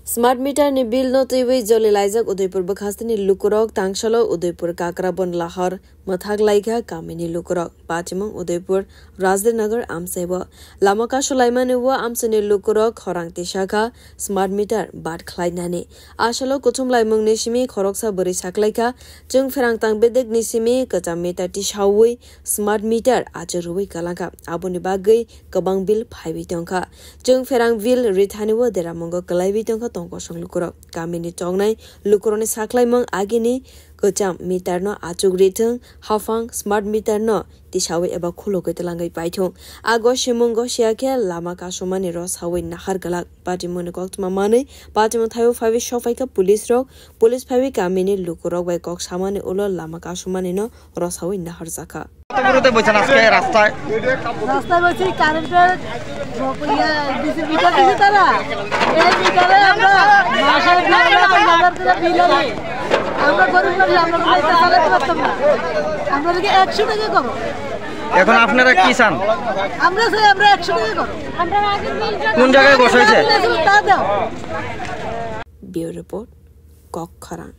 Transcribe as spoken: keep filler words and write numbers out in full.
Smart meter ni bill no twiwi joli laijak Udaipur bwkhasteni lukurok. Tangsalo Udaipur Kakrabon Lahar mwthak laikha kamini lukurok. Patimung Udaipur Rajnagar amchaibo lama kasulaimani o amchaini lukurok khorang tisakha smart meter bat khlainani. Asalo kuthumlaimungni simi khoroksa bwrwi saklaikha, chwng pherang tang bedekni simi kwcham meter tisawi smart meter achuk rwui kalangkha. Aboni bagwi kwbang bill phaiwi tongkha. Chwng pherang bill rithani o deramungo kwlaiwi tongkha tongkosong lukurok. Kamini chongnai lukurokni saklaimung agini kwcham meter no achuk rithwng, haphang smart meter no tisawi eba khulugwi twlangwi paithung. Ago simungo siya khe lama kasumani rw sawi nahar glak. Patimungni koktwma manwi patimung thaio phaiwi sokphaikha police rok. Police phaiwi kamini lukurok bai kok samani ulo lama kasumani no rw sawi naharjakha. কত বড়তে বইছেন আজকে রাস্তায়? রাস্তায় বলছি কারেন্টের ইয়ে, DC metre দিছে তারা। এই মিটারে আমরা মাসে দুই হাজার, তিন হাজার করে বিল আনি। আমরা গরিব মানুষ, আমরা কোনো এটা চালাতে পারতাম না। আমরা লিখে একশো টাকা করো। এখন আপনারা কি চান? আমরা চাই আমরা একশো টাকা করো। কোন জায়গায় বসাইছে? তা দাও। Bureau Report, Kokkhorang.